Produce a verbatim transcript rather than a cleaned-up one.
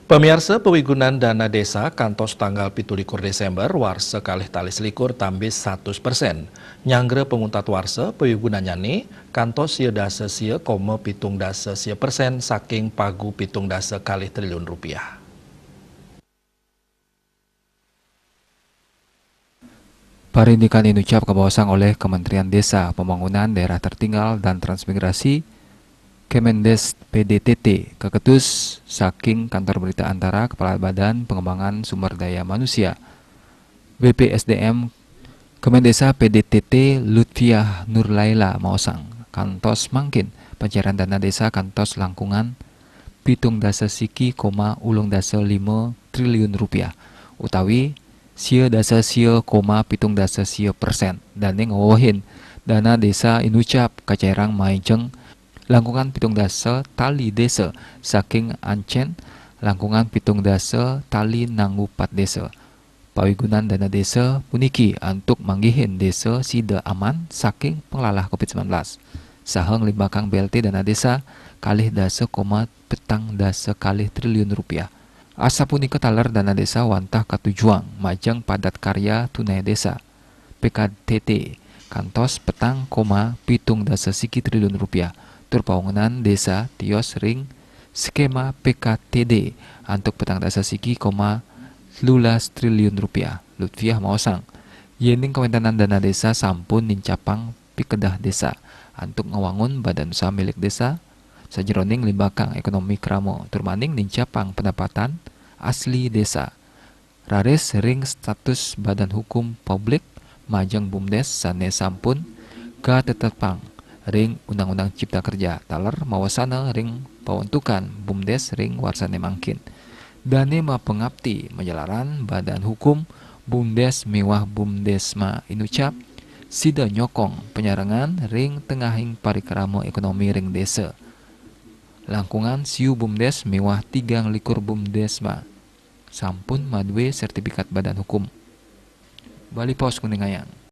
Pamiarsa, pawigunan dana desa kantos tanggal pitu likur Desember warsa kalih tali selikur tambis satus persen. Nyanggra panguntat warsa, pawigunannyané kantos sia dasa sia koma pitung dasa sia persen saking pagu pitung dasa kalih triliun rupiah. Parindikan inucap kabaosang olih Kementerian Desa, Pembangunan Daerah Tertinggal dan Transmigrasi, Kemendes P D T T, kaketus saking Kantor Berita Antara, Kepala Badan Pengembangan Sumber Daya Manusia, B P S D M, Kemendesa P D T T, Lutfiah Nurlaila maosang, kantos mangkin pancairan dana desa kantos langkungan pitung dasa siki koma ulung dasa lima triliun rupiah, utawi sia dasa sia koma pitung dasa sia persen, dané ngwewehin dana desa inucap kacairang majeng langkungan pitung dasa tali desa saking ancén langkungan pitung dasa tali nanggupat desa. Pawigunan dana desa puniki antuk manggihin desa sida aman saking panglalah covid sembilan belas, saha nglimbakang B L T dana desa kalih dasa koma petang dasa kalih triliun rupiah. Asapunika taler dana desa wantah katujuang majeng padat karya tunai desa, P K T T, kantos petang koma pitung dasa siki triliun rupiah, tur pawangunan desa tios ring skema P K T D antuk petang dasa siki koma telulas triliun rupiah. Lutfiah maosang, yéning kawéntenan dana desa sampun nincapang pikedah desa antuk ngwangun badan usaha milik desa, sajeroning nglimbakang ékonomi krama, tur maning nincapang pendapatan asli desa. Raris ring status badan hukum publik majeng BUMDes sané sampun katetepang ring Undang-Undang Cipta Kerja, taler mawasana ring pawentukan BUMDes ring warsané mangkin. Dané mapangapti majalaran badan hukum BUMDes miwah BUMDesma inucap, sida nyokong panyarengan ring tengahing parikrama ékonomi ring desa. Langkungan siu BUMDes miwah tigang likur BUMDesma sampun madué sertifikat badan hukum. Bali Post nguningayang.